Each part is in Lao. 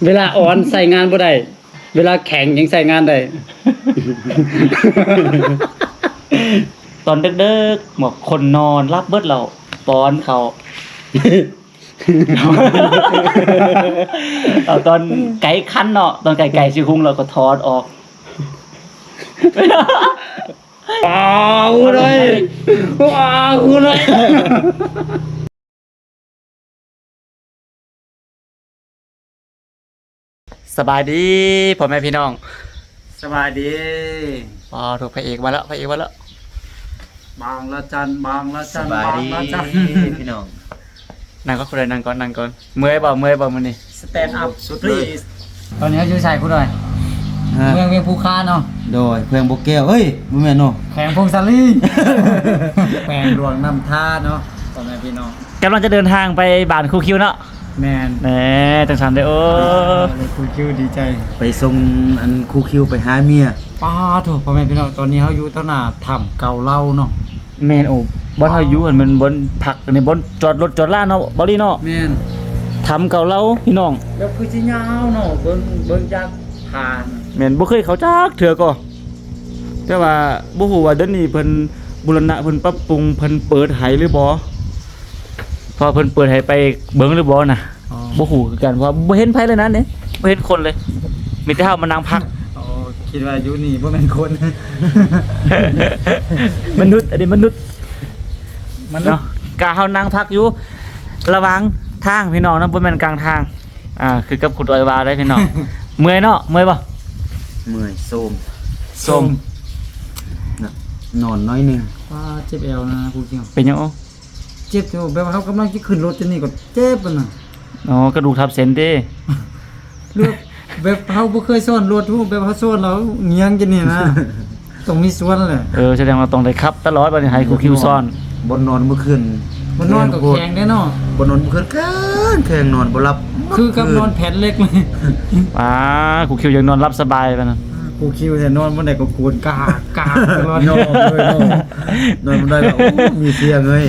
ເວລາອ່ອນໃຊ້ງານບໍ່ໄດ້ ເວລາແຂງຍັງໃຊ້ງານໄດ້. ຕອນເດິກໆ ໝວກຄົນນອນຫຼັບເບິດແລ້ວ ປ້ອນເຂົ້າ ເອົາຕອນໄກ່ຂັນເນາະ ຕອນໄກ່ໆຊິຮຸ່ງ ແລ້ວກໍຖອດອອກ. ວ້າວເລີຍ ວ້າວເລີຍ. ສະບາຍດີພໍ່ແມ່ພີ່ນ້ອງ ສະບາຍດີ. ອໍ ໂທ້ ພະເອກມາແລ້ວ ພະເອກມາແລ້ວ ບາງລະຈັນ ບາງລະຈັນ ສະບາຍດີ ບາງລະຈັນ ພີ່ນ້ອງ. ນັ່ງກ່ອນ ຄຸນດອຍ ນັ່ງກ່ອນ ນັ່ງກ່ອນ. ເມື່ອຍບໍ່ ເມື່ອຍບໍ່ມື້ນີ້? Stand up please. ຕອນນີ້ເຮົາຢູ່ໃສຄຸນດອຍ? ຮະ? ເມືອງວຽງພູຄາເນາະ. ໂດຍ ແຂວງບໍ່ແກ້ວ ເອີຍ ບໍ່ແມ່ນເນາະ ແຂວງຜົ້ງສາລີ ແຂວງຫຼວງນ້ຳທາເນາະ ພໍ່ແມ່ພີ່ນ້ອງ. ກຳລັງຈະເດີນທາງໄປບ້ານຄູຄິວເນາະ. ແມ່ນ ແນ່ ຈັ່ງຊັ້ນເດີ້ ໂອ້ ຄູຄິວດີໃຈ ໄປສົ່ງອັນຄູຄິວໄປຫາເມຍ. ປ້າໂທ້ ພໍ່ແມ່ພີ່ນ້ອງ ຕອນນີ້ເຮົາຢູ່ຕໍ່ໜ້າຖ້ຳເກົ່າເລົ່າເນາະ. ແມ່ນ ໂອ້ ບ່ອນເຮົາຢູ່ຫັ້ນແມ່ນບ່ອນພັກ ອັນນີ້ບ່ອນຈອດລົດຈອດລາເນາະ ເບົາລີເນາະ. ແມ່ນ ຖ້ຳເກົ່າເລົ່າພີ່ນ້ອງ ແບບຄືຊິຍາວເນາະ ເບິ່ງ ເບິ່ງຈາກຜ່ານ. ແມ່ນ ບໍ່ເຄີຍເຂົ້າຈັກເທື່ອກໍ ແຕ່ວ່າບໍ່ຮູ້ວ່າດຽວນີ້ເພິ່ນບູລະນະ ເພິ່ນປັບປຸງ ເພິ່ນເປີດໃຫ້ຫຼືບໍ່ ເພາະເພິ່ນເປີດໃຫ້ໄປເບິ່ງຫຼືບໍ່ນະ. ອໍ ບໍ່ຮູ້ຄືກັນ ເພາະບໍ່ເຫັນໃຜເລີຍນັ້ນເດ້ ບໍ່ເຫັນຄົນເລີຍ ມີແຕ່ເຮົາມານັ່ງພັກ. ອໍ ຄິດວ່າຢູ່ນີ້ບໍ່ແມ່ນຄົນ ມະນຸດ ອັນນີ້ມະນຸດ ມະນຸດເນາະ. ກະເຮົານັ່ງພັກຢູ່ລະຫວ່າງທາງພີ່ນ້ອງເນາະ ບໍ່ແມ່ນກາງທາງ. ອ່າ ຄືກັບຄຸນດອຍວ່າໄດ໋ພີ່ນ້ອງ ເມື່ອຍເນາະ ເມື່ອຍບໍ່? ເມື່ອຍ ໂຊມ ໂຊມ ນະ ນອນໜ້ອຍໜຶ່ງ. ປ້າ ເຈັບແອວນະ ຜູ້ກ່ຽວ ເປັນຫຍັງ? ໂອ້ ເຈັບແຕ່ແບບເຮົາກຳລັງຈະຂຶ້ນລົດຈະນີ້ກໍເຈັບຫັ້ນນະ. ອໍ ກະດູກທັບເສັ້ນເດ້ ຫຼືແບບເຮົາບໍ່ເຄີຍຊ້ອນລົດ ຮູ້ແບບເຮົາຊ້ອນແລ້ວງຽງຈະນີ້ນະ. ຕ້ອງມີສ່ວນແຫຼະ. ເອີ ສະແດງວ່າຕ້ອງໄດ້ຂັບຕະຫຼອດ ບັດນີ້ໃຫ້ຄູຄິວສອນ. ບ່ອນນອນມື້ຄືນ ບ່ອນນອນກໍແຂງເດ້ເນາະ ບ່ອນນອນມື້ຄືນແຂງ ແຂງນອນບໍ່ຫຼັບ ຄືກັບນອນແຜ່ນເຫຼັກເລີຍ. ອ່າ ຄູຄິວຍັງນອນຫຼັບສະບາຍປານນັ້ນ. ຄູຄິວແທ້ ນອນບ່ອນໃດກໍໂກນກາກກາກຕະຫຼອດ ນອນເລີຍເນາະ ນອນບໍ່ໄດ້ແລ້ວ ໂອ້ ມີສຽງເອີຍ.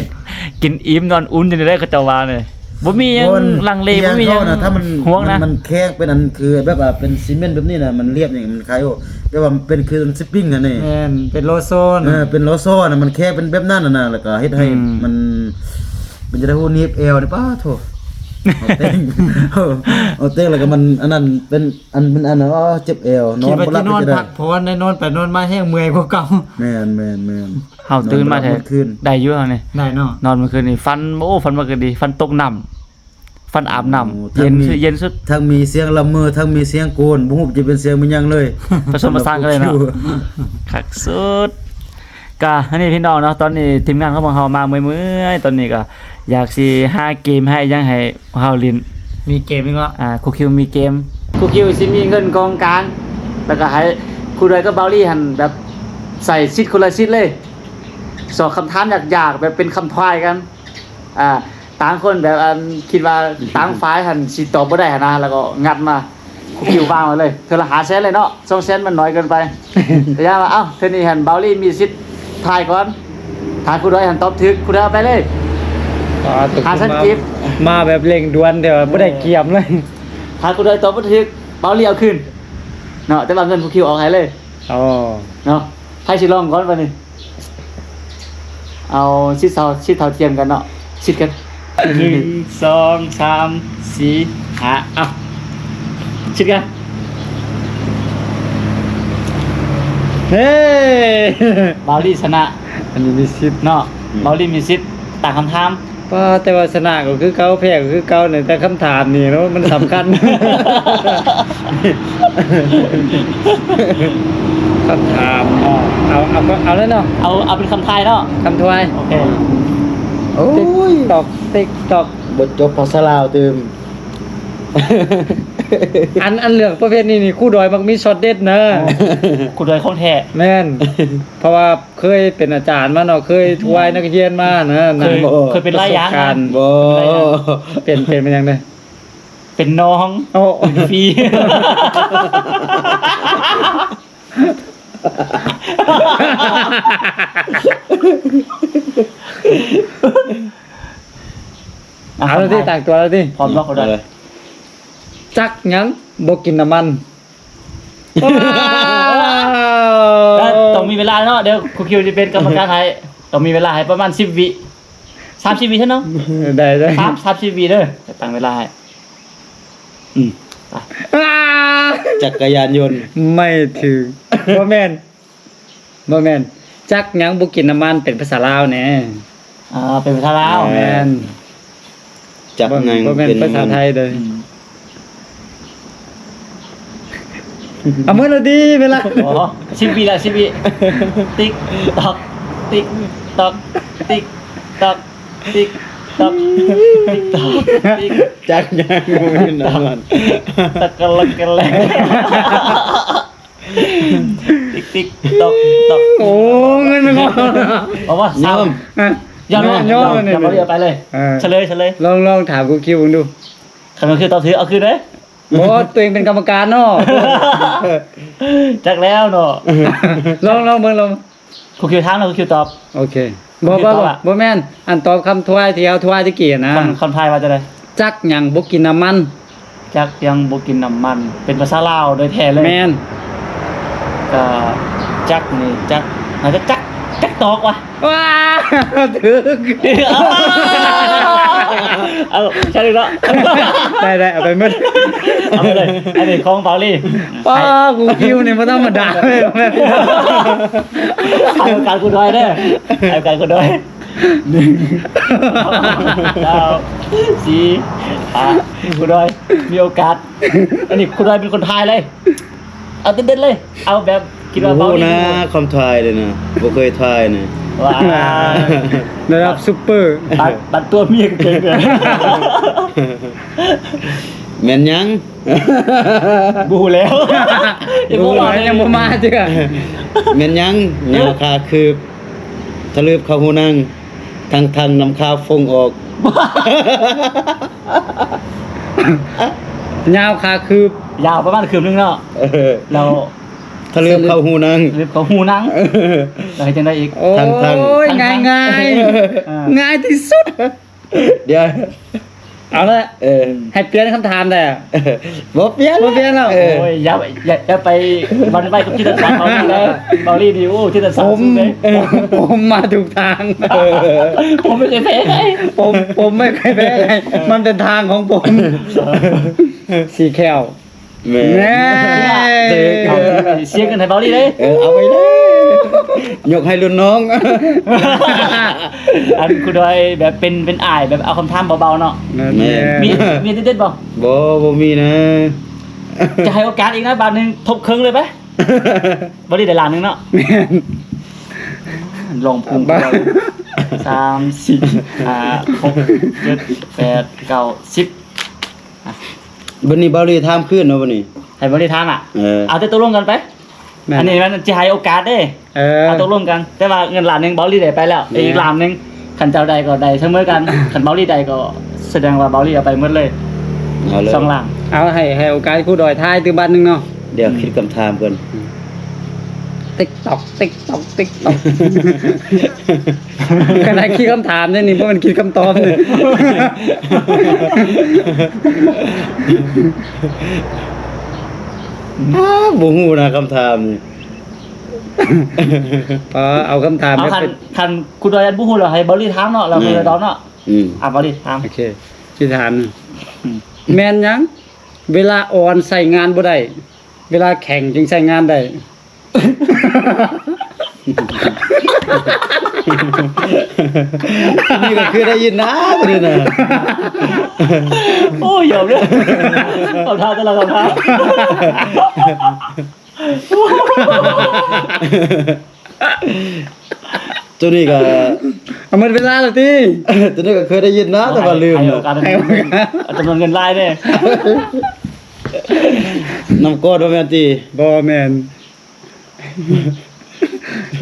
ກິນອີ່ມນອນອຸ່ນຢູ່ນີ້ເດ້ ເຂົາເຈົ້າວ່ານີ້ ບໍ່ມີຫຍັງລັງເລ ບໍ່ມີຫຍັງ ຖ້າມັນ ຫ່ວງນະ ມັນແຄງເປັນອັນ ຄືແບບວ່າເປັນຊີເມັນແບບນີ້ນະ ມັນລຽບນີ້ມັນຄາຍໂອ ແຕ່ວ່າມັນເປັນຄືສະປຣິງຫັ້ນນີ້. ແມ່ນ ເປັນໂລຊອນ ເອີ ເປັນໂລຊອນນະ ມັນແຄງເປັນແບບນັ້ນນະ ແລ້ວກໍເຮັດໃຫ້ ອືມ ມັນເປັນຈັ່ງໃດຮູ້ ໜີບແອວນີ້ ປາໂທ້ ເອົາແຕງ ເອົາແຕງ ແລ້ວກໍມັນອັນນັ້ນເປັນ ອັນ ມັນອັນນັ້ນ ເຈັບແອວ ນອນບໍ່ຫຼັບ. ຄິດວ່າຊິນອນພັກຜ່ອນໄດ້ ນອນໄປນອນມາແຮງເມື່ອຍກວ່າເກົ່າ. ແມ່ນໆໆ ເຮົາຕື່ນມາແທ້ ໄດ້ຢູ່ເຮົານີ້ ໄດ້ເນາະ ນອນມື້ຄືນນີ້ ຝັນ ໂອ້ ຝັນບໍ່ຄືນດີ ຝັນຕົກນ້ຳ ຝັນອາບນ້ຳ ເຢັນສຸດ ເຢັນສຸດ ທັງມີສຽງລຳເມີ ທັງມີສຽງໂກນ ບໍ່ຮູ້ຈະເປັນສຽງແມ່ນຫຍັງເລີຍ ປະສົມປະສານກັນເລີຍເນາະ ຄັກສຸດ. ກະອັນນີ້ພີ່ນ້ອງເນາະ ຕອນນີ້ທີມງານຂອງພວກເຮົາມາເມື່ອຍໆ ຕອນນີ້ກະຢາກຊິຫາເກມໃຫ້ຫຍັງໃຫ້ພວກເຮົາຫຼິ້ນ. ມີເກມອີກເນາະ ອ່າ ຄູຄິວມີເກມ ຄູຄິວຊິມີເງິນກອງກາງ ແລ້ວກະໃຫ້ຄູດອຍກັບເບົາລີຫັ້ນ ແບບໃສ່ສິດຄົນລະສິດເລີຍ ສອງຄຳຖາມຍາກໆ ແບບເປັນຄຳທວາຍກັນ ອ່າ ຕ່າງຄົນແບບ ອັນ ຄິດວ່າຕ່າງຝ່າຍຫັ້ນຊິຕອບບໍ່ໄດ້ຫັ້ນນະ ແລ້ວກໍງັດມາ ຄູຄິວວາງໄວ້ເລີຍ ເທື່ອລະຫ້າແສນເລີຍເນາະ ສອງແສນມັນໜ້ອຍເກີນໄປ. ແຕ່ຢ່າວ່າ ເອົ້າ ເທື່ອນີ້ຫັ້ນເບົາລີມີສິດທາຍກ່ອນ ຖ້າຄູດອຍຫັ້ນຕອບຖືກ ຄູດອຍເອົາໄປເລີຍ. ອ່າ ຫ້າແສນກີບ ມາແບບເລັ່ງດ່ວນ ແຕ່ວ່າບໍ່ໄດ້ກຽມເລີຍ ຖ້າຄູດອຍຕອບບໍ່ຖືກ ເບົາລີເອົາຄືນເນາະ ແຕ່ວ່າເງິນຄູຄິວອອກໃຫ້ເລີຍ. ອໍ ເນາະ ໃຜຊິລອງກ່ອນບາດນີ້? ເອົາສິດເທົ່າ ສິດເທົ່າທຽມກັນເນາະ ສິດກັນ ໜຶ່ງ ສອງ ສາມ ສີ່ ຫ້າ ເອົາ ສິດກັນ ເອີ ເບົາລີຊະນະ ອັນນີ້ມີສິດເນາະ ອືມ ເບົາລີມີສິດຕັ້ງຄຳຖາມ. ປ້າ ແຕ່ວ່າຊະນະກໍຄືເກົ່າ ແພ້ກໍຄືເກົ່ານີ້ ແຕ່ຄຳຖາມນີ້ເນາະ ມັນສຳຄັນ ຄຳຖາມ ເອົາ ເອົາ ເອົາເລີຍເນາະ ເອົາ ເອົາເປັນຄຳທາຍເນາະ ຄຳທວາຍ ໂອເຄ ໂອ້ຍ ຕິກຕອກ ຕິກຕອກ ບໍ່ຈົບພາສາລາວຕື່ມ ອັນ ອັນເລື່ອງປະເພດນີ້ນີ້ ຄູດອຍມັກມີຊັອດເດັດນະ ຄູດອຍຂອງແທ້ ແມ່ນ ເພາະວ່າ ເຄີຍເປັນອາຈານມາເນາະ ເຄີຍທວາຍນັກຮຽນມານະ ເຄີຍ ເຄີຍເປັນຫຼາຍຢ່າງນະ ປະສົບການ ບໍ່ ເປັນ ເປັນ ເປັນຫຍັງເດ້? ເປັນໜອງ ໂອ້ ເປັນຝີ ເອົາແລ້ວຕິ ຕັ້ງຕົວແລ້ວຕິ ພ້ອມເນາະ ເອົາເລີຍ. ຈັກຫຍັງບໍ່ກິນນ້ຳມັນ? ກໍຕ້ອງມີເວລາເນາະ, ດຽວຄູຄິວຊິເປັນກຳມະການໃຫ້, ຕ້ອງມີເວລາໃຫ້ປະມານສິບວິ ສາມສິບວິເທົ່ານັ້ນ. ໄດ້ ໄດ້ ສາມ ສາມສິບວິເດີ, ຕັ້ງເວລາໃຫ້. ອືມ ໄປ. ຈັກກະຍານຍົນ ໄມ່ຖືກ. ບໍ່ແມ່ນ. ບໍ່ແມ່ນ. ຈັກຫຍັງບໍ່ກິນນ້ຳມັນ ເປັນພາສາລາວແດ່? ອ່າ ເປັນພາສາລາວ. ແມ່ນ. ຈັກຫຍັງ ບໍ່ແມ່ນ ເປັນພາສາໄທເດີ. ອືມ ເອົາໝົດແລ້ວຕິເວລາ. ອໍ ສິບວິລະ ສິບວິ. ຕິກຕອກ ຕິກຕອກ ຕິກຕອກ ຕິກຕອກ ຕິກຕອກ ຕິກ. ຈັກຫຍັງບໍ່ກິນນ້ຳມັນ ຕະກະລະກະແລ. ຕິກຕິກຕອກຕອກ. ໂອ້ ເງິນມັນກໍ ເອົາວ່າ ຍອມ ຍອມ ຍອມ ຍອມ ຍອມ ເອົາໄປເລີຍ. ເອີ ສະເລີຍ ສະເລີຍ. ລອງ ລອງຖາມຄູຄິວເບິ່ງດູ. ຄັນຄູຄິວຕອບຖືກ ເອົາຄືນເດ້. ບໍ່ ຕົວເອງເປັນກຳມະການເນາະ. ຈັກແລ້ວເນາະ. ລອງ ລອງເບິ່ງ ລອງ. ຄູຄິວຖາມແລ້ວຄູຄິວຕອບ. ໂອເຄ. ບໍ່ ຄູຄິວຕອບ ບໍ່ ບໍ່ແມ່ນ ອັນຕອບຄຳທວາຍທີ່ເຮົາທວາຍຕະກີ້ນະ. ຄຳ ຄຳທວາຍວ່າຈັ່ງໃດ? ຈັກຫຍັງບໍ່ກິນນ້ຳມັນ? ຈັກຫຍັງບໍ່ກິນນ້ຳມັນ ເປັນພາສາລາວໂດຍແທ້ເລີຍ. ແມ່ນ. ກະຈັກນີ້ຈັກ ໜ້າຈະຈັກ ຈັກຕອກວະ. ວ້າ ຖືກ. ເອົາ ໃຊ່ເລີຍເນາະ. ໄດ້ ໄດ້ ເອົາໄປໝົດ. ເອົາໄປເລີຍ. ອັນນີ້ຂອງເບົາລີ. ປ້າ ຄູຄິວນີ້ບໍ່ທຳມະດາເລີຍ. ໃຫ້ໂອກາດຄູດອຍເດີ ໃຫ້ໂອກາດຄູດອຍ. ໜຶ່ງ ສອງ ສາມ ສີ່ ຫ້າ ຄູດອຍ ມີໂອກາດ. ອັນນີ້ຄູດອຍເປັນຄົນທາຍເລີຍ. ເອົາເດັດໆເລີຍ. ເອົາແບບຄິດວ່າເບົາລີ ບໍ່ຮູ້ນະ ຄຳທາຍເດ້ນະ ບໍ່ເຄີຍທາຍນະ. ວ້າ ລະດັບຊຸບເປີ. ບັດ ບັດຕົວເມຍກໍເກັ່ງເດີ. ແມ່ນຫຍັງ? ບໍ່ຮູ້ແລ້ວ. ຍັງບໍ່ມາເທື່ອ. ແມ່ນຫຍັງ? ຍາວຂາຄືບ ທະລຶບເຂົ້າຫູໜັງ ທັງທັງນຳຄາຟົງອອກ. ຍາວຂາຄືບ. ຍາວປະມານຄືບໜຶ່ງເນາະ. ເອີ ແລ້ວ ທະລຶບເຂົ້າຫູໜັງ ທະລຶບເຂົ້າຫູໜັງ. ເອີ ແລ້ວເຮັດຈັ່ງໃດອີກ? ໂອ້ຍ ທັງໆ ງ່າຍໆ ງ່າຍທີ່ສຸດ. ດຽວ ເອົາລະ ເອີ ໃຫ້ປ່ຽນຄຳຖາມແດ່. ບໍ່ປ່ຽນ ບໍ່ປ່ຽນແລ້ວ. ເອີ ໂອ້ຍ ຢ່າ ຢ່າ ຢ່າໄປຫວັ່ນໄຫວກັບຈິດຕະສັດເບົາລີເດີ. ເບົາລີນີ້ ໂອ້ ຈິດຕະສັດສູງເດ້. ຜົມ ເອີ ຜົມມາຖືກທາງ. ເອີ ຜົມໄມ່ເຄີຍແພ້ໃຜ. ຜົມ ຜົມໄມ່ເຄີຍແພ້ໃຜ. ເອີ ມັນເປັນທາງຂອງຜົມ. ເອີ ສີແຂ້ວ. ແມ່ນ ເອີ ເອົາ ເສຍເງິນໃຫ້ເບົາລີເດ້. ເອີ ເອົາໄປເລີຍ ຍົກໃຫ້ລຸ້ນນ້ອງ. ອັນຄູດອຍແບບເປັນ ເປັນອ້າຍ ແບບເອົາຄຳຖາມເບົາໆເນາະ. ແມ່ນ ມີ ມີເດັດໆບໍ່? ບໍ່ ບໍ່ມີນະ. ຈະໃຫ້ໂອກາດອີກນະ ບາດໜຶ່ງ ທົບເຄິ່ງເລີຍໄປ. ເບົາລີໄດ້ລ້ານໜຶ່ງເນາະ. ແມ່ນ ລອງພຸ້ງ ສາມ ສີ່ ຫ້າ ຫົກ ເຈັດ ແປດ ເກົ້າ ສິບ. ບັດນີ້ເບົາລີຖາມຄືນເນາະ ບັດນີ້ ໃຫ້ເບົາລີຖາມອະ. ເອີ ເອົາແຕ່ຕົກລົງກັນໄປ. ແມ່ນ ອັນນີ້ມັນຊິໃຫ້ໂອກາດເດ້. ເອີ ເອົາຕົກລົງກັນ ແຕ່ວ່າເງິນລ້ານໜຶ່ງເບົາລີໄດ້ໄປແລ້ວ. ແມ່ນ ອີກລ້ານໜຶ່ງ ຄັນເຈົ້າໄດ້ກໍໄດ້ສະເໝີກັນ ຄັນເບົາລີໄດ້ກໍສະແດງວ່າເບົາລີເອົາໄປໝົດເລີຍ. ເອົາເລີຍ ສອງລ້ານ. ເອົາ ໃຫ້ ໃຫ້ໂອກາດຄູດອຍທາຍຕື່ມບາດໜຶ່ງເນາະ. ດຽວ ອືມ ຄິດຄຳຖາມກ່ອນ. ອືມ ຕິກຕອກ ຕິກຕອກ ຕິກຕອກ. ຂະໜາດຄິດຄຳຖາມເດ້ນີ້ ບໍ່ແມ່ນຄິດຄຳຕອບເດ້. ອ້າ ບໍ່ຮູ້ນະຄຳຖາມນີ້. ເອີ ເອົາຄຳຖາມ ເອົາ ແບບ ຄັນ ຄັນຄູດອຍອັນບໍ່ຮູ້ແລ້ວໃຫ້ເບົາລີຖາມເນາະ ແລ້ວ ແມ່ນ ເຮົາຕອບເນາະ. ອືມ ອ່ະ ເບົາລີຖາມ. ໂອເຄ ຊິຖາມ ອືມ ແມ່ນຫຍັງ ເວລາອ່ອນໃຊ້ງານບໍ່ໄດ້ ເວລາແຂງຈຶ່ງໃຊ້ງານໄດ້? ນີ້ກໍຄືໄດ້ຍິນນະ ຕົວນີ້ນະ. ໂອ້ຍ ຍອມເດີ ຄຳຖາມແຕ່ລະຄຳຖາມ. ຕົວນີ້ກໍ ເອົາ ໝົດເວລາແລ້ວຕິ? ຕົວນີ້ກໍເຄີຍໄດ້ຍິນນະ ແຕ່ວ່າລືມ. ໃຫ້ໂອກາດ ໃຫ້ໂອກາດ ຈຳນວນເງິນຫຼາຍເດ້. ນຳກອດບໍ່ແມ່ນຕິ? ບໍ່ແມ່ນ.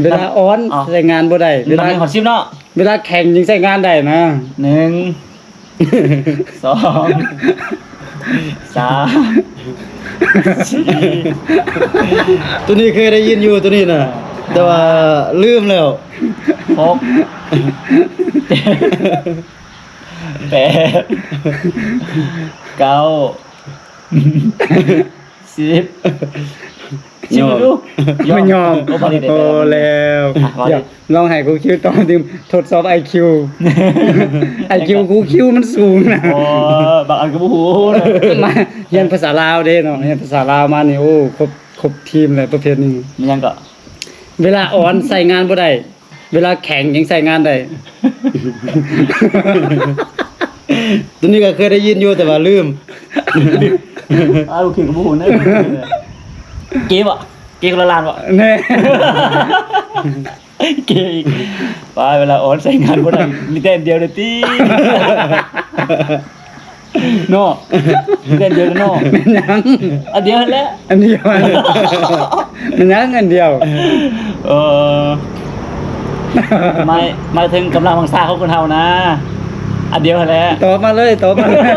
ເວລາອ່ອນ ອໍ ໃຊ້ງານບໍ່ໄດ້ ເວລາ ນັບໜຶ່ງຮອດສິບເນາະ. ເວລາແຂງຈຶ່ງໃຊ້ງານໄດ້ນະ. ໜຶ່ງ ສອງ ສາມ ສີ່. ຕົວນີ້ເຄີຍໄດ້ຍິນຢູ່ ຕົວນີ້ນະ ແຕ່ວ່າລືມແລ້ວ. ຫົກ ເຈັດ ແປດ ເກົ້າ ສິບ ສິບ ຍອມ ດູ ຍອມ ຍອມ ໂອ້ ພໍດີເດ້ ໂອ້ ແລ້ວ ອ່ະ ພໍດີ ລອງໃຫ້ຄູຄິວຕໍ່ຕື່ມ ທົດສອບໄອຄິວ ໄອຄິວຄູຄິວມັນສູງນະ ໂອ້ ບາງອັນກໍບໍ່ຮູ້ນະ ມາຮຽນພາສາລາວເດ້ເນາະ ຮຽນພາສາລາວມານີ້ ໂອ້ ຄົບ ຄົບທີມແຫຼະປະເພດນີ້ ແມ່ນຫຍັງເກາະ? ເວລາອ່ອນໃຊ້ງານບໍ່ໄດ້ ເວລາແຂງຍັງໃຊ້ງານໄດ້ ຕົວນີ້ກໍເຄີຍໄດ້ຍິນຢູ່ ແຕ່ວ່າລືມ ອ້າວ ໂອເຄ ກໍບໍ່ຮູ້ນະ ເກບໍ່? ເກຄົນລະລ້ານບໍ່? ແນ່ ເກອີກ ວ່າເວລາອ່ອນໃຊ້ງານບໍ່ໄດ້ ມີແຕ່ອັນດຽວເດ້ຕິ ເນາະ ແມ່ນເດີເນາະ ແມ່ນຫຍັງ? ອັນດຽວຫັ້ນແຫຼະ ອັນດຽວ ແມ່ນຫຍັງອັນດຽວ? ເອີ ໝາຍ ໝາຍເຖິງກຳລັງວັງຊາຂອງຄົນເຮົານະ ອັນດຽວຫັ້ນແຫຼະ ຕອບມາເລີຍ ຕອບມາເລີຍ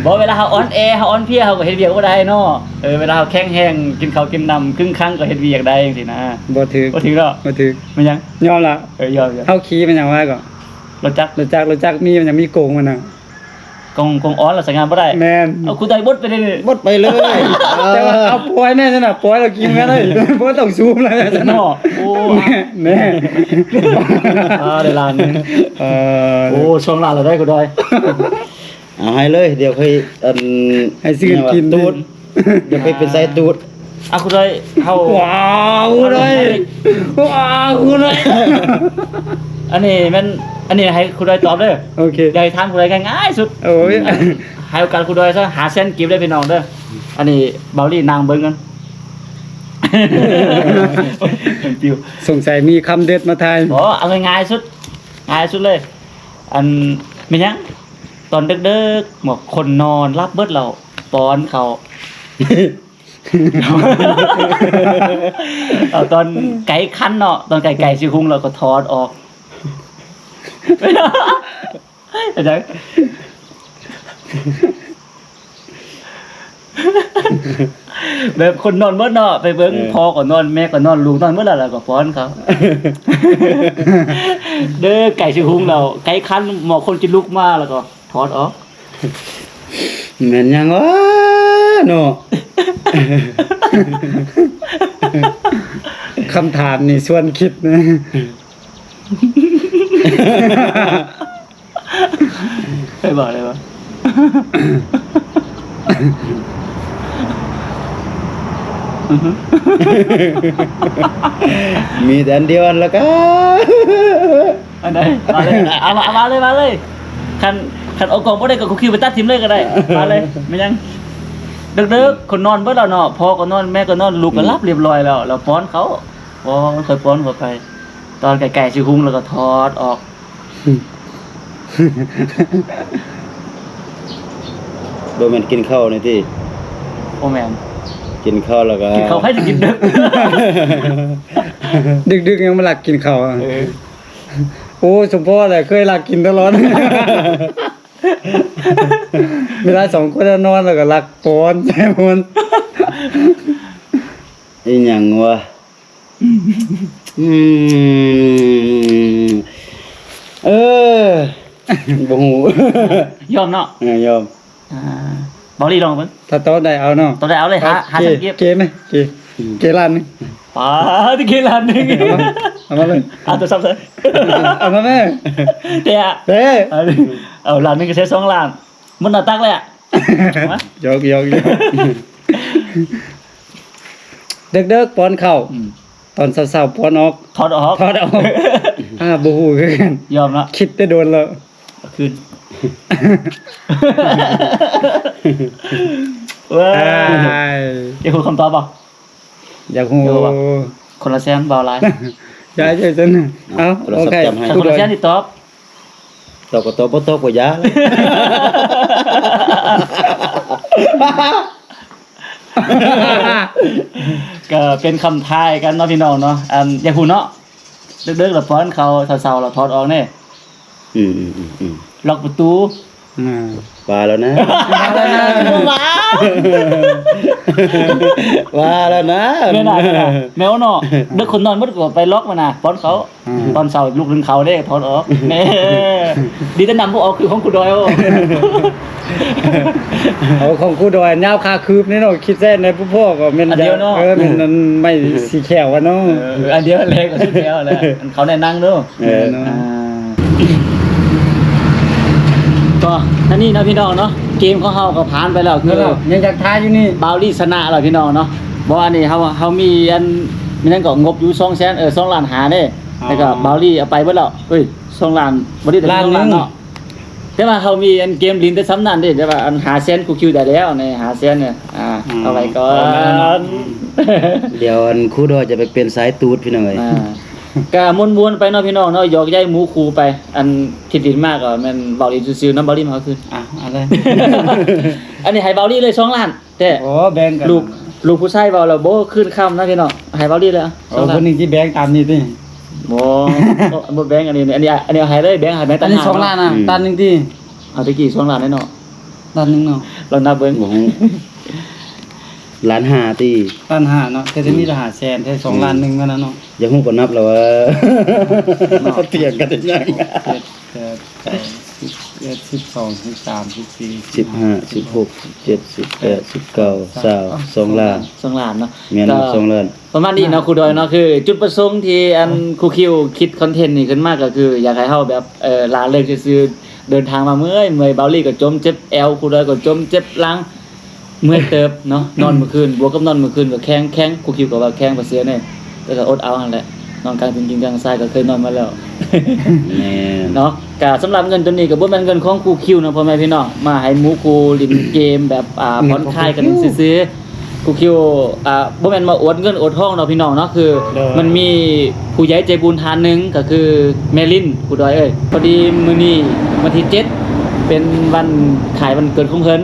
ບໍ່ ເວລາເຮົາອ່ອນແອ ເຮົາອ່ອນເພຍ ເຮົາກໍເຮັດວຽກບໍ່ໄດ້ເນາະ ເອີ ເວລາເຮົາແຂງແຮງ ກິນເຂົ້າກິນນ້ຳ ຄຶ້ງຄັງ ກໍເຮັດວຽກໄດ້ຈັ່ງຊີ້ນະ ບໍ່ຖືກ ບໍ່ຖືກດອກ ບໍ່ຖືກ ແມ່ນຫຍັງ? ຍອມລະ ເອີ ຍອມ ຍອມ ເຮົາຂີ່ແມ່ນຫຍັງວະກໍ? ລົດຈັກ ລົດຈັກ ລົດຈັກມີ ມັນຍັງມີກົງມັນນະ ກົງ ກົງອ່ອນລະໃຊ້ງານບໍ່ໄດ້ ແມ່ນ ເອົາຄູໄດບົດໄປເລີຍ ບົດໄປເລີຍ ແຕ່ວ່າເອົາປ່ອຍແນ່ຊັ້ນນະ ປ່ອຍລະກິນກັນເລີຍ ບໍ່ຕ້ອງຊູມລະຊັ້ນນະ ໂອ້ ແນ່ ອ່າ ໄດ້ລ້ານໜຶ່ງ ເອີ ໂອ້ ສອງລ້ານລະໄດ໋ຄູໄດ ເອົາໃຫ້ເລີຍ ດຽວຄ່ອຍ ອັນ ໃຫ້ຊື້ກິນ ຕູດ ດຽວໄປເປັນສາຍຕູດ ອ່ະ ຄູດອຍ ເຮົາ ວ້າວ ຄູດອຍ ວ້າວ ຄູດອຍ ອັນນີ້ແມ່ນ ອັນນີ້ໃຫ້ຄູດອຍຕອບເດີ ໂອເຄ ຢ່າໃຫ້ຖາມຄູດອຍ ງ່າຍໆສຸດ ໂອ້ຍ ໃຫ້ໂອກາດຄູດອຍຊະ ຫ້າແສນກີບເດີພີ່ນ້ອງເດີ ອັນນີ້ເບົາລີນັ່ງເບິ່ງກັນ ປິວ ສົງໄສມີຄຳເດັດມາຖ່າຍ ບໍ່ ເອົາງ່າຍໆສຸດ ງ່າຍສຸດເລີຍ ອັນ ແມ່ນຫຍັງ ຕອນເດິກໆ ໝວກຄົນນອນຫຼັບເບິດແລ້ວ ປ້ອນເຂົ້າ ເອົາຕອນໄກ່ຂັນເນາະ ຕອນໄກ່ ໄກ່ຊິຮຸ່ງແລ້ວກໍຖອດອອກ ເປັນຫຍັງ? ແບບຄົນນອນເບິດເນາະ ໄປເບິ່ງ ເອີ ພໍ່ກໍນອນ ແມ່ກໍນອນ ລູກນອນເບິດແລ້ວ ແລ້ວກໍປ້ອນເຂົາ ເດີ ໄກ່ຊິຮຸ່ງແລ້ວ ໄກ່ຂັນ ໝໍຄົນຊິລຸກມາ ແລ້ວກໍຖອດອອກ ແມ່ນຫຍັງວະເນາະ ຄຳຖາມນີ້ຊວນຄິດນະ. ເຄີຍບອກໄດ້ບໍ່? ມີແຕ່ອັນດຽວ ອັນລະກະ ອັນໃດ? ມາເລີຍ ເອົາມາ ເອົາມາເລີຍ ມາເລີຍ ຄັນ ຄັນເອົາກ້ອງບໍ່ໄດ້ກໍຄູຄິວໄປຕັດຖິ້ມເລີຍກໍໄດ້ ມາເລີຍ ແມ່ນຫຍັງ? ເດິກໆ ຄົນນອນເບິດແລ້ວເນາະ ພໍ່ກໍນອນ ແມ່ກໍນອນ ລູກກໍຫຼັບ ອືມ ລຽບລ້ອຍແລ້ວ ແລ້ວປ້ອນເຂົາ ປ້ອນ ຄ່ອຍປ້ອນເຂົ້າໄປ ຕອນໃກ້ໆຊິຮຸ່ງແລ້ວກໍຖອດອອກ ບໍ່ແມ່ນກິນເຂົ້ານີ້ຕິ? ບໍ່ແມ່ນ ກິນເຂົ້າແລ້ວກໍ ກິນເຂົ້າໃຜຊິກິນເດິກ ດຶກໆຍັງມາລັກກິນເຂົ້າ ເອີ ໂອ້ ສົມພໍແຫຼະ ເຄີຍລັກກິນຕະຫຼອດ ເວລາສອງຄົນນອນແລ້ວກໍລັກປ້ອນໃສ່ໝົດ ອີຫຍັງວະ? ອືມ ເອີ ບໍ່ຮູ້ ຍອມເນາະ ເອີ ຍອມ ອ່າ ເບົາລີລອງເບິ່ງ ຖ້າຕອບໄດ້ເອົາເນາະ ຕອບໄດ້ເອົາເລີຍ ຫ້າ ຫ້າແສນກີບ ເກໄໝ ເກ ເກລ້ານໜຶ່ງ ປາດ ເກລ້ານໜຶ່ງ ເອົາມາເລີຍ ເອົາໂທລະສັບໃສ່ ເອົາມາແມ່ ແທ້ ແທ້ ເອົາລ້ານໜຶ່ງກໍໃຊ້ສອງລ້ານ ໝົດໜ້າຕັກເລີຍ ຢອກໆໆ ເດິກໆປ້ອນເຂົ້າ ອືມ ຕອນເຊົ້າໆປ້ອນອອກ ຖອດອອກ ຖອດອອກ ອ່າ ບໍ່ຮູ້ຄືກັນ ຍອມເນາະ ຄິດແຕ່ດົນແລ້ວ ຄືນ ເວີຍ ອ້າຍ ຢາກຮູ້ຄຳຕອບບໍ່? ຢາກຮູ້ ຢາກຮູ້ບໍ່? ຄົນລະແສນ ເບົາຫຼາຍ ຢ່າໃຫ້ຊັ້ນ ເອົາ ໂອເຄ ຄົນລະແສນທີ່ຕອບ ຕອບກໍຕອບ ບໍ່ຕອບກໍຢ່າ ກໍເປັນຄຳທາຍກັນເນາະພີ່ນ້ອງເນາະ ອັນ ຢາກຮູ້ເນາະ ເດິກໆລະປ້ອນເຂົ້າ ເຊົ້າໆລະຖອດອອກເດ້ ອືມໆໆໆ ລັອກປະຕູ ອ່າ ວ່າແລ້ວນະ ວ່າແລ້ວນະ ວ່າແລ້ວນະ ແມ່ນນະ ແມ່ນນະ ແມ່ນເນາະ ເດັກຄົນນອນໝົດກໍໄປລັອກມັນນະ ປ້ອນເຂົາ ອ່າ ຕອນເຊົ້າລຸກໜຶ່ງເຂົ້າເດ້ ຖອນອອກ ແນ່ ດີແຕ່ນຳບໍ່ອອກ ຄືຂອງຄູດອຍ ໂອ້ ເອົາ ຂອງຄູດອຍຍາວຄາຄືບນີ້ເນາະ ຄິດແຊນໃນຜູ້ພໍ່ກໍແມ່ນ ອັນດຽວເນາະ ເອີ ແມ່ນອັນໄມ້ສີແຂວນະເນາະ ເອີ ອັນດຽວແຫຼະ ກໍສຸດແລ້ວແຫຼະ ເຂົາແນະນັ່ງເນາະ ເອີ ອ່າ ກໍອັນນີ້ເນາະພີ່ນ້ອງເນາະ ເກມຂອງເຮົາກໍຜ່ານໄປແລ້ວ ຄືຍັງຢາກທ້າຢູ່ນີ້ ບ່າວລີ້ຊະນະແລ້ວພີ່ນ້ອງເນາະ ບໍ່ ອັນນີ້ເຮົາ ເຮົາມີອັນ ມີຫຍັງກໍງົບຢູ່ສອງແສນ ເອີ ສອງລ້ານຫ້າເດ້ ແລ້ວກໍບ່າວລີ້ເອົາໄປເບິດແລ້ວ ເອີຍ ສອງລ້ານ ບ່າວລີ້ໄດ້ສອງລ້ານເນາະ ແຕ່ວ່າເຮົາມີອັນເກມຫຼິ້ນແຕ່ສ່ຳນັ້ນເດ້ ແຕ່ວ່າອັນຫ້າແສນຄູຄິວໄດ້ແລ້ວ ໃນຫ້າແສນນີ້ ອ່າ ເອົາໄວ້ກ່ອນ ດຽວອັນຄູດອຍຈະໄປປ່ຽນສາຍຕູດພີ່ນ້ອງເອີຍ ອ່າ ກະມ່ວນໆໄປເນາະພີ່ນ້ອງເນາະ ຢອກໃຢໝູຄູ່ໄປ ອັນທີ່ດິນມາກໍແມ່ນເວົ້າຫຼິ້ນຊື່ໆນຳ ເວົ້າຫຼິ້ນເຮົາຄື ອ່ະ ເອົາເລີຍ ອັນນີ້ໃຫ້ເວົ້າຫຼິ້ນເລີຍສອງລ້ານແທ້ ໂອ້ ແບ່ງກັນ ລູກ ລູກຜູ້ຊາຍເວົ້າແລ້ວບໍ່ຄືນຄຳນະພີ່ນ້ອງ ໃຫ້ເວົ້າຫຼິ້ນເລີຍ ໂອ້ ສອງລ້ານ ຜູ້ໜຶ່ງຊິແບ່ງຕາມນີ້ຕິ ບໍ່ ບໍ່ ບໍ່ແບ່ງ ອັນນີ້ ອັນນີ້ ອັນນີ້ໃຫ້ເລີຍ ແບ່ງໃຫ້ ແບ່ງ ອັນນີ້ສອງລ້ານນະ ອືມ ຕານໜຶ່ງຕິ ເອົາແຕ່ກີ້ສອງລ້ານແນ່ເນາະ ລ້ານໜຶ່ງເນາະ ລອງນັບເບິ່ງ ບໍ່ຮູ້ ລ້ານຫ້າຕິ ລ້ານຫ້າເນາະ ແຕ່ຈະມີແຕ່ຫ້າແສນ ແຕ່ສອງລ້ານໜຶ່ງນັ້ນນະເນາະ ຢາກຮູ້ກໍນັບແລ້ວວ່າ ເນາະ ຖຽງກັນໄດ້ຫຍັງ ເຈັດ ແປດ ເກົ້າ ສິບ ສິບເອັດ ສິບສອງ ສິບສາມ ສິບສີ່ ສິບຫ້າ ສິບຫົກ ສິບເຈັດ ສິບແປດ ສິບເກົ້າ ຊາວ ສອງລ້ານ ສອງລ້ານເນາະ ແມ່ນ ກໍສອງລ້ານ ປະມານນີ້ເນາະ ຄູດອຍເນາະ ຄືຈຸດປະສົງທີ່ອັນຄູຄິວຄິດຄອນເທັນນີ້ຂຶ້ນມາ ກໍຄືຢາກໃຫ້ເຮົາແບບ ເອີ ລາເລີກຊື່ໆ ເດີນທາງມາເມື່ອຍ ເມື່ອຍ ບ່າວລີ້ກໍຈົມເຈັບແອວ ຄູດອຍກໍຈົມເຈັບຫຼັງ ເມື່ອຍເຕີບເນາະ ນອນມື້ຄືນ ບວກກັບນອນມື້ຄືນກໍແຂງ ແຂງ ຄູຄິວກໍວ່າແຂງປາເສືອແນ່ ແຕ່ກໍອົດເອົາຫັ້ນແຫຼະ ນອນກາງຕີນກິນກາງຊາຍກໍເຄີຍນອນມາແລ້ວ ແມ່ນ ເນາະ ກະສຳລັບເງິນໂຕນີ້ກໍບໍ່ແມ່ນເງິນຂອງຄູຄິວເນາະ ພໍ່ແມ່ພີ່ນ້ອງ ມາໃຫ້ໝູ່ຄູ່ຫຼິ້ນເກມແບບ ອ່າ ຜ່ອນຄາຍກັນຊື່ໆ ຄູຄິວ ອ່າ ບໍ່ແມ່ນມາອວດເງິນອວດທອງເນາະພີ່ນ້ອງເນາະ ຄື ໂດຍ ມັນມີຜູ້ໃຫຍ່ໃຈບຸນທ່ານໜຶ່ງ ກໍຄືແມ່ລິນ ຄູດອຍເອີຍ ພໍດີມື້ນີ້ວັນທີເຈັດ ເປັນວັນຄ້າຍວັນເກີດຂອງເພິ່ນ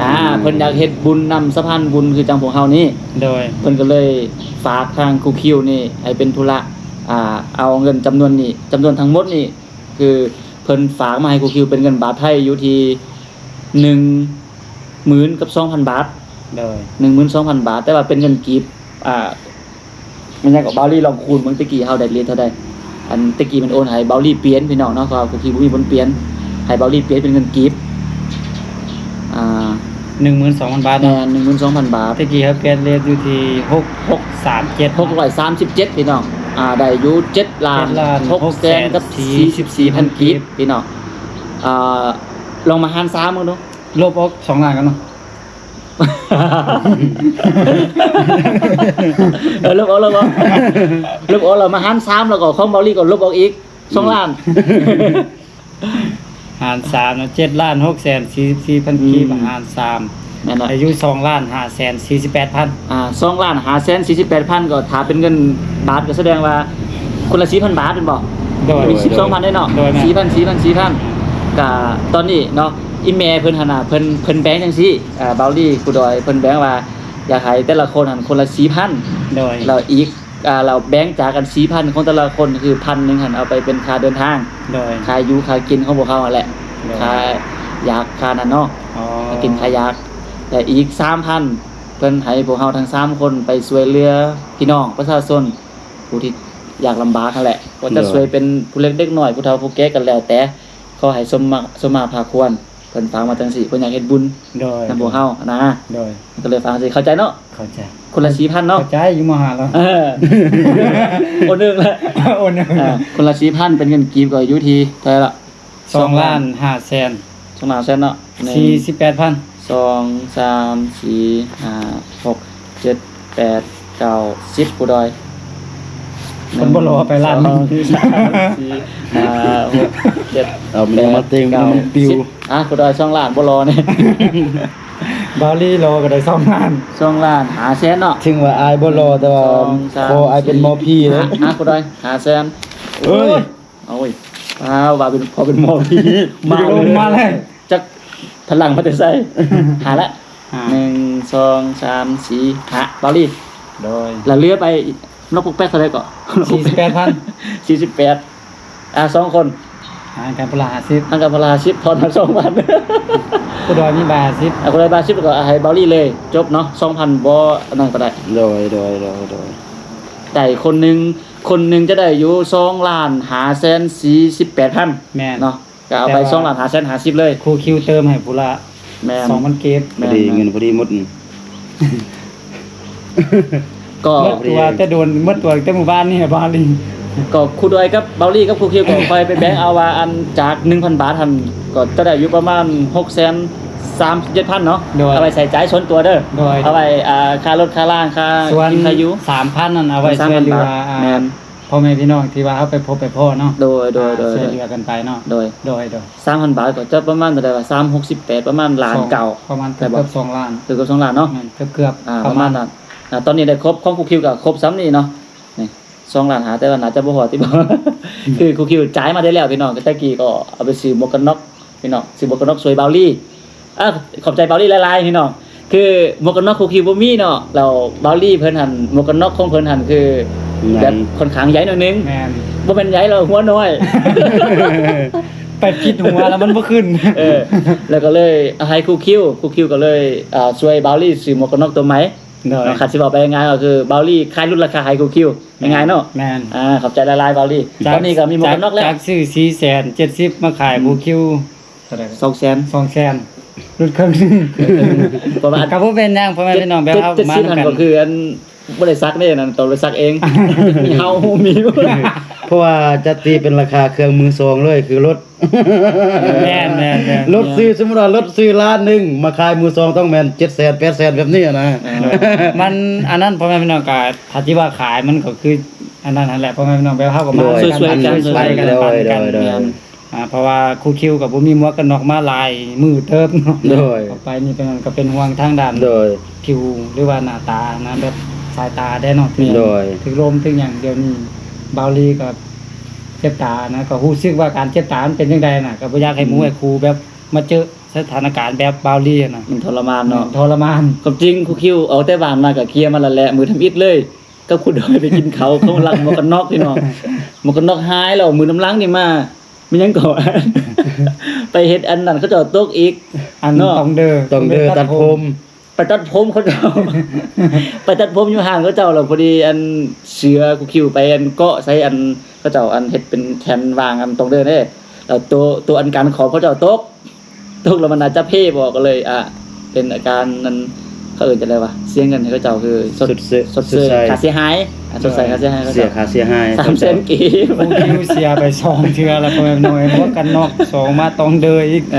ອໍ ອ່າ ເພິ່ນຢາກເຮັດບຸນນຳສະພານບຸນຄືຈັ່ງພວກເຮົານີ້ ໂດຍ ເພິ່ນກໍເລີຍຝາກທາງຄູຄິວນີ້ໃຫ້ເປັນທຸລະ ອ່າ ເອົາເງິນຈຳນວນນີ້ ຈຳນວນທັງໝົດນີ້ ຄືເພິ່ນຝາກມາໃຫ້ຄູຄິວເປັນເງິນບາດໄທຢູ່ທີ່ໜຶ່ງໝື່ນກັບສອງພັນບາດ ໂດຍ ໜຶ່ງໝື່ນສອງພັນບາດ ແຕ່ວ່າເປັນເງິນກີບ ອ່າ ແມ່ນຫຍັງກໍ ບ່າວລີ້ລອງຄູນເບິ່ງ ແຕ່ກີ້ເຮົາໄດ້ເລດເທົ່າໃດ ອັນແຕ່ກີ້ມັນໂອນໃຫ້ບ່າວລີ້ປ່ຽນພີ່ນ້ອງເນາະ ເພາະວ່າຄູຄິວບໍ່ມີບ່ອນປ່ຽນ ໃຫ້ບ່າວລີ້ປ່ຽນເປັນເງິນກີບ ອ່າ ໜຶ່ງໝື່ນສອງພັນບາດເນາະ ແມ່ນ ໜຶ່ງໝື່ນສອງພັນບາດ ແຕ່ກີ້ເຮົາປ່ຽນເລດຢູ່ທີ່ຫົກ ຫົກສາມເຈັດ ຫົກຮ້ອຍສາມສິບເຈັດ ພີ່ນ້ອງ ອ່າ ໄດ້ຢູ່ເຈັດລ້ານ ເຈັດລ້ານ ຫົກແສນ ຫົກແສນກັບສີ່ສິບສີ່ພັນ ສີ່ສິບສີ່ພັນ ກີບ ພີ່ນ້ອງ ອ່າ ລອງມາຫານສາມເບິ່ງດູ ລົບອອກສອງລ້ານກັນເນາະ ເອີ ລົບອອກ ລົບອອກ ລົບອອກ ແລ້ວມາຫານສາມ ແລ້ວກໍຂອງບ່າວລີ້ກໍລົບອອກອີກສອງລ້ານ ຫານສາມເນາະ ເຈັດລ້ານຫົກແສນສີ່ສິບສີ່ພັນ ອືມ ກີບ ຫານສາມ ແມ່ນເນາະ ອາຍຸສອງລ້ານຫ້າແສນສີ່ສິບແປດພັນ ອ່າ ສອງລ້ານຫ້າແສນສີ່ສິບແປດພັນ ກໍຖ້າເປັນເງິນບາດກໍສະແດງວ່າຄົນລະສີ່ພັນບາດແມ່ນບໍ່? ໂດຍ ມີສິບສອງພັນເດ້ເນາະ ໂດຍ ແມ່ນ ສີ່ພັນ ສີ່ພັນ ສີ່ພັນ ກະຕອນນີ້ເນາະ ອີ່ແມ່ເພິ່ນຫັ້ນນະ ເພິ່ນ ເພິ່ນແບ່ງຈັ່ງຊີ້ ອ່າ ບ່າວລີ້ ຄູດອຍ ເພິ່ນແບ່ງວ່າ ຢາກໃຫ້ແຕ່ລະຄົນຫັ້ນຄົນລະສີ່ພັນ ໂດຍ ແລ້ວອີກ ອ່າ ແລ້ວແບ່ງຈາກກັນສີ່ພັນຂອງແຕ່ລະຄົນ ຄືພັນໜຶ່ງຫັ້ນເອົາໄປເປັນຄ່າເດີນທາງ ໂດຍ ຄ່າຢູ່ຄ່າກິນຂອງພວກເຮົາຫັ້ນແຫຼະ ໂດຍ ຄ່າຢາກຄ່ານັ້ນເນາະ ອໍ ຄ່າກິນຄ່າຢາກ ແລະອີກສາມພັນ ເພິ່ນໃຫ້ພວກເຮົາທັງສາມຄົນໄປຊ່ວຍເຫຼືອພີ່ນ້ອງປະຊາຊົນ ຜູ້ທີ່ຍາກລຳບາກຫັ້ນແຫຼະ ບໍ່ວ່າຈະ ໂດຍ ຊ່ວຍເປັນຜູ້ເລັກເດັກນ້ອຍ ຜູ້ເຖົ້າຜູ້ແກ່ກໍແລ້ວແຕ່ ຂໍໃຫ້ສົມມາ ສົມມາພາຄວນ ເພິ່ນຝາກມາຈັ່ງຊີ້ ເພິ່ນຢາກເຮັດບຸນ ໂດຍ ນຳພວກເຮົານະ ໂດຍ ກໍເລີຍຝາກຈັ່ງຊີ້ ເຂົ້າໃຈເນາະ ເຂົ້າໃຈ ຄົນລະສີ່ພັນເນາະ ເຂົ້າໃຈຢູ່ ມໍຫ້າແລ້ວ ເອີ ໂອນໜຶ່ງແລ້ວ ໂອນໜຶ່ງ ອ່າ ຄົນລະສີ່ພັນ ເປັນເງິນກີບກໍຢູ່ທີ່ເທົ່າໃດລະ? ສອງລ້ານຫ້າແສນ ສອງລ້ານຫ້າແສນເນາະ ສີ່ສິບແປດພັນ ສອງ ສາມ ສີ່ ຫ້າ ຫົກ ເຈັດ ແປດ ເກົ້າ ສິບ ຄູດອຍ ເພິ່ນບໍ່ລໍໄປລ້ານໜຶ່ງ ສອງ ສາມ ສີ່ ຫ້າ ຫົກ ເຈັດ ເອົາ ມັນຍັງມາເຕັງ ມັນຍັງມາປິວ ສິບ ອ່ະ ຄູດອຍ ສອງລ້ານບໍ່ລໍນີ້ ບ່າວລີ້ລໍກໍໄດ້ສອງລ້ານ ສອງລ້ານຫ້າແສນເນາະ ເຖິງວ່າອ້າຍບໍ່ລໍ ແຕ່ວ່າ ສອງ ສາມ ຂໍອ້າຍເປັນໝໍຜີເດ້ ອ່ະ ຄູດອຍ ຫ້າແສນ ໂອ້ຍ ໂອ້ຍ ອ້າວ ວ່າເປັນ ພໍເປັນໝໍຜີ ມາເລີຍ ມາເລີຍ ຈັກພະລັງມາແຕ່ໃສ ຫາລະ ຫ້າ ໜຶ່ງ ສອງ ສາມ ສີ່ ຫ້າ ບ່າວລີ້ ໂດຍ ລະເຫຼືອໄປນອກປົກແປັກເທົ່າໃດເກາະ? ສີ່ສິບແປດພັນ ສີ່ສິບແປດ ອ່າ ສອງຄົນ ຫານກັນຜູ້ລະຫ້າສິບ ຫານກັນຜູ້ລະຫ້າສິບ ຖອນມາສອງພັນ ຜູ້ດອຍມີໃບຫ້າສິບ ອ່າ ຜູ້ດອຍໃບຫ້າສິບ ແລ້ວກໍໃຫ້ເບົາລີເລີຍ ຈົບເນາະ ສອງພັນ ບໍ່ອັນນັ້ນກໍໄດ້. ໂດຍ ໂດຍ ໂດຍ ໂດຍ. ໄດ້ຄົນໜຶ່ງ ຄົນໜຶ່ງຈະໄດ້ຢູ່ ສອງລ້ານຫ້າແສນສີ່ສິບແປດພັນ ແມ່ນ ເນາະ ກໍເອົາໄປ ແຕ່ວ່າ ສອງລ້ານຫ້າແສນຫ້າສິບເລີຍ ຄູຄິວເຕີມໃຫ້ຜູ້ລະ ແມ່ນ ສອງພັນກີບ ແມ່ນ ພໍດີ ແມ່ນ ເງິນພໍດີໝົດ ກໍ ໝົດຕົວແຕ່ດົນ ໝົດຕົວແຕ່ມື້ວານນີ້ ເບົາລີ. ກໍຄູດອຍກັບເບົາລີກັບຄູຄິວ ກໍຄ່ອຍໄປແບ່ງເອົາວ່າ ອັນຈາກໜຶ່ງພັນບາດຫັ້ນ ກໍຈະໄດ້ຢູ່ປະມານ ຫົກແສນສາມສິບເຈັດພັນ ເນາະ ໂດຍ ເອົາໄວ້ໃຊ້ຈ່າຍສ່ວນຕົວເດີ ໂດຍ ເອົາໄວ້ ອ່າ ຄ່າລົດຄ່າລາງ ຄ່າ ສ່ວນ ກິນຄ່າຢູ່ ສາມພັນນັ້ນ ເອົາໄວ້ຊ່ວຍເຫຼືອ ອ່າ ແມ່ນ ພໍ່ແມ່ພີ່ນ້ອງທີ່ວ່າເຮົາໄປພົບໄປພໍ້ເນາະ ໂດຍ ໂດຍ ອ່າ ໂດຍ ຊ່ວຍເຫຼືອກັນໄປເນາະ ໂດຍ ໂດຍ ໂດຍ. ສາມພັນບາດກໍຈະປະມານເທົ່າໃດວະ ສາມຫົກສິບແປດ ປະມານລ້ານເກົ້າ ປະມານເກືອບ ແມ່ນບໍ່ ເກືອບສອງລ້ານ ເກືອບສອງລ້ານເນາະ ແມ່ນ ເກືອບໆ ອ່າ ປະມານນັ້ນ ອ່າ ຕອນນີ້ໄດ້ຄົບຂອງຄູຄິວກໍຄົບສ່ຳນີ້ເນາະ ນີ້ສອງລ້ານຫ້າ ແຕ່ວ່າໜ້າຈະບໍ່ຮອດຕິ ຄືຄູຄິວຈ່າຍມາໄດ້ແລ້ວພີ່ນ້ອງ ແຕ່ກີ້ກໍເອົາໄປຊື້ໝວກກັນນັອກ ພີ່ນ້ອງ ຊື້ໝວກກັນນັອກຊ່ວຍເບົາລີ ອ່າ ຂອບໃຈເບົາລີຫຼາຍໆ ພີ່ນ້ອງ ຄືໝວກກັນນັອກຄູຄິວບໍ່ມີເນາະ ແລ້ວເບົາລີເພິ່ນຫັ້ນ ໝວກກັນນັອກຂອງເພິ່ນຫັ້ນ ຄື ໃຫຍ່ ແບບຂ້ອນຂ້າງໃຫຍ່ໜ້ອຍໜຶ່ງ ແມ່ນ ບໍ່ແມ່ນໃຫຍ່ແລ້ວ ຫົວນ້ອຍ ໄປຜິດຫົວແລ້ວມັນບໍ່ຂຶ້ນ ເອີ ແລ້ວກໍເລີຍໃຫ້ຄູຄິວ ຄູຄິວກໍເລີຍ ອ່າ ຊ່ວຍເບົາລີຊື້ໝວກກັນນັອກຕົວໃໝ່ ໂດຍ ເນາະ ຄັນຊິເວົ້າໄປງ່າຍໆ ກໍຄືເບົາລີຂາຍຫຼຸດລາຄາໃຫ້ຄູຄິວ ງ່າຍໆເນາະ ແມ່ນ ອ່າ ຂອບໃຈຫຼາຍໆ ເບົາລີ ຈາກ ຕອນນີ້ກໍມີໝວກກັນນັອກແລ້ວ ຈາກ ຈາກຊື້ສີ່ແສນເຈັດສິບ ມາຂາຍ ອືມ ຄູຄິວ ເທົ່າໃດ ສອງແສນ ສອງແສນ ຫຼຸດເຄິ່ງໜຶ່ງ ເພາະວ່າ ກໍບໍ່ເປັນຫຍັງ ພໍ່ແມ່ພີ່ນ້ອງ ແບບເຮົາ ເຈັດ ເຈັດສິບຫັ້ນກໍຄືອັນບໍ່ໄດ້ສັກເດ້ ນັ້ນຕ້ອງໄດ້ສັກເອງ ມີເຮົາຮູ້ມີ ເພາະວ່າຈະຕີເປັນລາຄາເຄື່ອງມືສອງເລີຍ ຄືລົດ ແມ່ນໆໆ ລົດຊື້ ສົມມຸດວ່າລົດຊື້ລ້ານໜຶ່ງ ມາຂາຍມືສອງຕ້ອງແມ່ນເຈັດແສນ ແປດແສນ ແບບນີ້ນະ ມັນອັນນັ້ນ ພໍ່ແມ່ພີ່ນ້ອງ ກໍຖ້າຊິວ່າຂາຍມັນກໍຄືອັນນັ້ນຫັ້ນແຫຼະ ພໍ່ແມ່ພີ່ນ້ອງ ແບບເຮົາກໍມາ ໂດຍ ຊ່ວຍໆກັນ ຊ່ວຍໆກັນ ໂດຍ ປັນກັນ ໂດຍ ໂດຍ ແມ່ນ ອ່າ ເພາະວ່າຄູຄິວກໍບໍ່ມີໝວກກັນນັອກມາຫຼາຍມື້ເຕີບເນາະ ໂດຍ ເຂົ້າໄປນີ້ເປັນ ກໍເປັນຫ່ວງທາງດ້ານ ໂດຍ ຜິວ ຫຼືວ່າໜ້າຕານະ ແບບສາຍຕາແດ່ເນາະ ຖືກ ໂດຍ ຖືກລົມຖືກຫຍັງ ດຽວນີ້ເບົາລີກໍເຈັບຕານະ ກໍຮູ້ສຶກວ່າການເຈັບຕາມັນເປັນຈັ່ງໃດນະ ກໍບໍ່ຢາກໃຫ້ໝູ່ ອືມ ໃຫ້ຄູ່ແບບມາເຈີສະຖານະການແບບເບົາລີນະ ມັນທໍລະມານເນາະ ແມ່ນ ທໍລະມານ ຄວາມຈິງຄູຄິວອອກແຕ່ບ້ານມາກໍເຄຍມາແລ້ວແຫຼະ ມື້ທຳອິດເລີຍ ກັບຄູດອຍໄປກິນເຂົ້າ ເຂົາລັກໝວກກັນນັອກ ພີ່ນ້ອງ ໝວກກັນນັອກຫາຍແລ້ວ ມື້ນຳຫຼັງນີ້ມາ ແມ່ນຫຍັງກໍ ໄປເຮັດອັນນັ້ນ ເຂົາເຈົ້າຕົກອີກ ອັນເນາະ ຕ້ອງເດີ ຕ້ອງເດີຕັດຜົມ ໄປຕັດຜົມເຂົາເຈົ້າ ໄປຕັດຜົມຢູ່ຮ້ານເຂົາເຈົ້າ ແລ້ວພໍດີອັນເສືອຄູຄິວໄປອັນເກາະໃສ່ອັນ ເຂົາເຈົ້າອັນເຮັດເປັນແທ່ນວາງອັນຕ້ອງເດີເດ້ ແລ້ວໂຕ ໂຕອັນການຂອບເຂົາເຈົ້າຕົກ ຕົກແລ້ວມັນອາດຈະເພບໍ່ ກໍເລີຍ ອ່າ ເປັນອາການນັ້ນ ເຂົາເອີ້ນຈັ່ງໃດວະ ເສຍເງິນໃຫ້ເຂົາເຈົ້າ ຄືຊົດ ຊົດເຊີຍ ຊົດເຊີຍຄ່າເສຍຫາຍ ອ່າ ຊົດໃຊ້ຄ່າເສຍຫາຍ ເສຍຄ່າເສຍຫາຍ ສາມແສນກີບ ຄູຄິວເສຍໄປສອງເທື່ອແລ້ວ ພໍ່ແມ່ພີ່ນ້ອງ ໝວກກັນນັອກສອງ ມາຕ້ອງເດີອີກ ເອ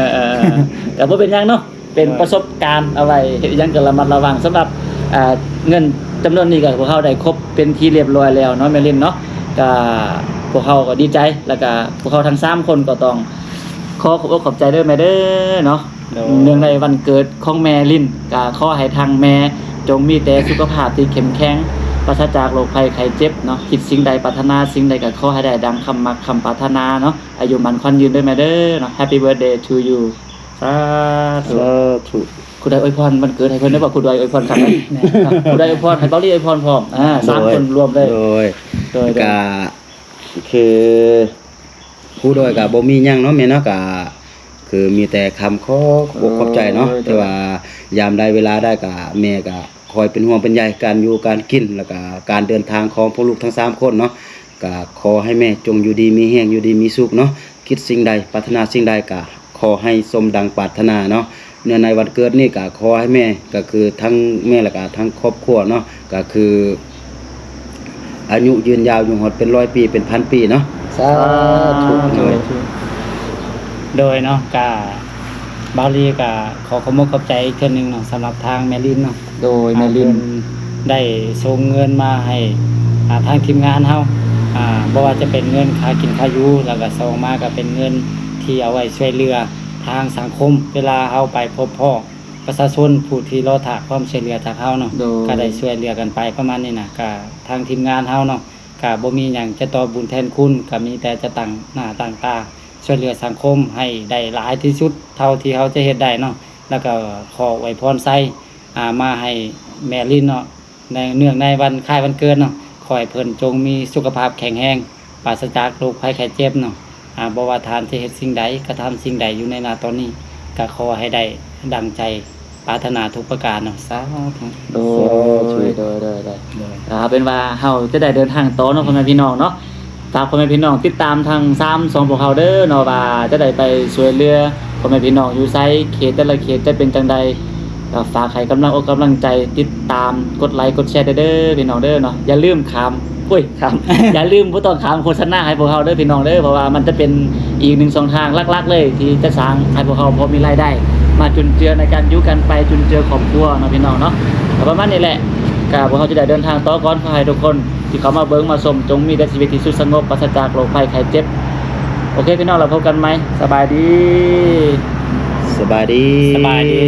ີໆ ກໍບໍ່ເປັນຫຍັງເນາະ ເປັນປະສົບການເອົາໄວ້ເຮັດອີ່ຫຍັງກໍລະມັດລະວັງ. ສຳລັບ ເອີ ເງິນຈຳນວນນີ້ກໍພວກເຮົາໄດ້ຄົບເປັນທີ່ລຽບລ້ອຍແລ້ວເນາະ ແມ່ລິນເນາະ. ກໍພວກເຮົາກໍດີໃຈ ແລ້ວກໍພວກເຮົາທັງສາມຄົນກໍຕ້ອງຂໍຂອບອົກຂອບໃຈເດີແມ່ເດີເນາະ. ໂດຍ ເນື່ອງໃນວັນເກີດຂອງແມ່ລິນ ກໍຂໍໃຫ້ທາງແມ່ຈົ່ງມີແຕ່ສຸຂະພາບທີ່ເຂັ້ມແຂງ ປາສະຈາກໂລກໄພໄຂ້ເຈັບເນາະ. ຄິດສິ່ງໃດປາດຖະໜາສິ່ງໃດ ກໍຂໍໃຫ້ໄດ້ດັ່ງຄຳມັກຄຳປາດຖະໜາເນາະ. ອາຍຸໝັ້ນຂວັນຍືນເດີແມ່ເດີເນາະ. Happy birthday to you. ສາທຸ ສາທຸ. ຄູດອຍອວຍພອນວັນເກີດໃຫ້ເພິ່ນໄດ້ບໍ່? ຄູດອຍອວຍພອນຄັກ ແມ່ນ ຄູດອຍອວຍພອນ ໃຫ້ເບົາລີອວຍພອນພ້ອມ ອ່າ ສາມຄົນລວມເລີຍ. ໂດຍ ໂດຍ ກໍຄືຄູດອຍກໍບໍ່ມີຫຍັງເນາະແມ່ເນາະ. ກໍຄືມີແຕ່ຄຳຂໍຂອບອົກຂອບໃຈເນາະ ໂດຍ ທີ່ວ່າຍາມໃດເວລາໃດກໍແມ່ກໍຄອຍເປັນຫ່ວງເປັນໃຍການຢູ່ການກິນ ແລ້ວກໍການເດີນທາງຂອງພວກລູກທັງສາມຄົນເນາະ. ກໍຂໍໃຫ້ແມ່ຈົ່ງຢູ່ດີມີແຮງ ຢູ່ດີມີສຸກເນາະ. ຄິດສິ່ງໃດ ປາດຖະໜາສິ່ງໃດ ກໍຂໍໃຫ້ສົມດັ່ງປາດຖະໜາເນາະ. ເນື່ອງໃນວັນເກີດນີ້ກໍຂໍໃຫ້ແມ່ ກໍຄືທັງແມ່ ແລ້ວກໍທັງຄອບຄົວເນາະ ກໍຄືອາຍຸຍືນຍາວຢູ່ຮອດເປັນຮ້ອຍປີ ເປັນພັນປີເນາະ. ສາທຸ ສາທຸ. ໂດຍ ໂດຍເນາະ ກະ ເບົາລີກະຂໍຂອບອົກຂອບໃຈອີກເທື່ອໜຶ່ງເນາະ ສຳລັບທາງແມ່ລິນເນາະ. ໂດຍ ອ່າ ແມ່ລິນ ເພິ່ນໄດ້ສົ່ງເງິນມາໃຫ້ ອ່າ ທາງທີມງານເຮົາ ອ່າ ບໍ່ວ່າຈະເປັນເງິນຄ່າກິນຄ່າຢູ່ ແລ້ວກະສອງມາກະເປັນເງິນທີ່ເອົາໄວ້ຊ່ວຍເຫຼືອທາງສັງຄົມ ເວລາເຮົາໄປພົບພໍ້ປະຊາຊົນຜູ້ທີ່ລໍຖ້າຄວາມຊ່ວຍເຫຼືອຈາກເຮົາເນາະ. ໂດຍ ກະໄດ້ຊ່ວຍເຫຼືອກັນໄປປະມານນີ້ນະ. ກະທາງທີມງານເຮົາເນາະ ກະບໍ່ມີຫຍັງຈະຕອບບຸນແທນຄຸນ ກະມີແຕ່ຈະຕັ້ງໜ້າຕັ້ງຕາ ຊ່ວຍເຫຼືອສັງຄົມໃຫ້ໄດ້ຫຼາຍທີ່ສຸດເທົ່າທີ່ເຮົາຈະເຮັດໄດ້ເນາະ. ແລ້ວກໍຂໍອວຍພອນໄຊ ອ່າ ມາໃຫ້ແມ່ລິນເນາະ ໃນເນື່ອງໃນວັນຄ້າຍວັນເກີດເນາະ. ຂໍໃຫ້ເພິ່ນຈົ່ງມີສຸຂະພາບແຂງແຮງ ປາສະຈາກໂລກໄພໄຂ້ເຈັບເນາະ. ອາ ບໍ່ວ່າທ່ານຈະເຮັດສິ່ງໃດ ກະທຳສິ່ງໃດຢູ່ໃນນາຕອນນີ້ ກະຂໍໃຫ້ໄດ້ດັ່ງໃຈປາດຖະໜາທຸກປະການເນາະ ສາທຸ. ໂດຍ ໂດຍ ໂດຍ ໂດຍ ໂດຍ ອ່າ ເປັນວ່າເຮົາຈະໄດ້ເດີນທາງຕໍ່ເນາະ ພໍ່ແມ່ພີ່ນ້ອງເນາະ. ຝາກພໍ່ແມ່ພີ່ນ້ອງຕິດຕາມທາງຊາມຊ່ອງພວກເຮົາເດີເນາະ ວ່າຈະໄດ້ໄປຊ່ວຍເຫຼືອພໍ່ແມ່ພີ່ນ້ອງຢູ່ໃສ ເຂດແຕ່ລະເຂດຈະເປັນຈັ່ງໃດ ກໍຝາກໃຫ້ກຳລັງອົກກຳລັງໃຈ ຕິດຕາມ ກົດໄລ ກົດແຊແດ່ເດີພີ່ນ້ອງເດີເນາະ. ຢ່າລືມຂ້າມ ໂອ້ຍ ຂ້າມ ຢ່າລືມ ບໍ່ຕ້ອງຂ້າມໂຄສະນາໃຫ້ພວກເຮົາເດີພີ່ນ້ອງເດີ ເພາະວ່າມັນຈະເປັນອີກໜຶ່ງຊ່ອງທາງຫຼັກໆເລີຍ ທີ່ຈະສ້າງໃຫ້ພວກເຮົາພໍມີລາຍໄດ້ ມາຈຸນເຈືອໃນການຢູ່ການໄປ ຈຸນເຈືອຄອບຄົວເນາະ ພີ່ນ້ອງເນາະ. ກໍປະມານນີ້ແຫຼະ ກໍພວກເຮົາຈະໄດ້ເດີນທາງຕໍ່ກ່ອນ. ຂໍໃຫ້ທຸກຄົນທີ່ເຂົ້າມາເບິ່ງມາຊົມ ຈົ່ງມີແຕ່ຊີວິດທີ່ສຸກສະຫງົບ ປາສະຈາກໂລກໄພໄຂ້ເຈັບ. ໂອເຄ ພີ່ນ້ອງ ແລ້ວພົບກັນໃໝ່. ສະບາຍດີ. ສະບາຍດີ. ສະບາຍດີ.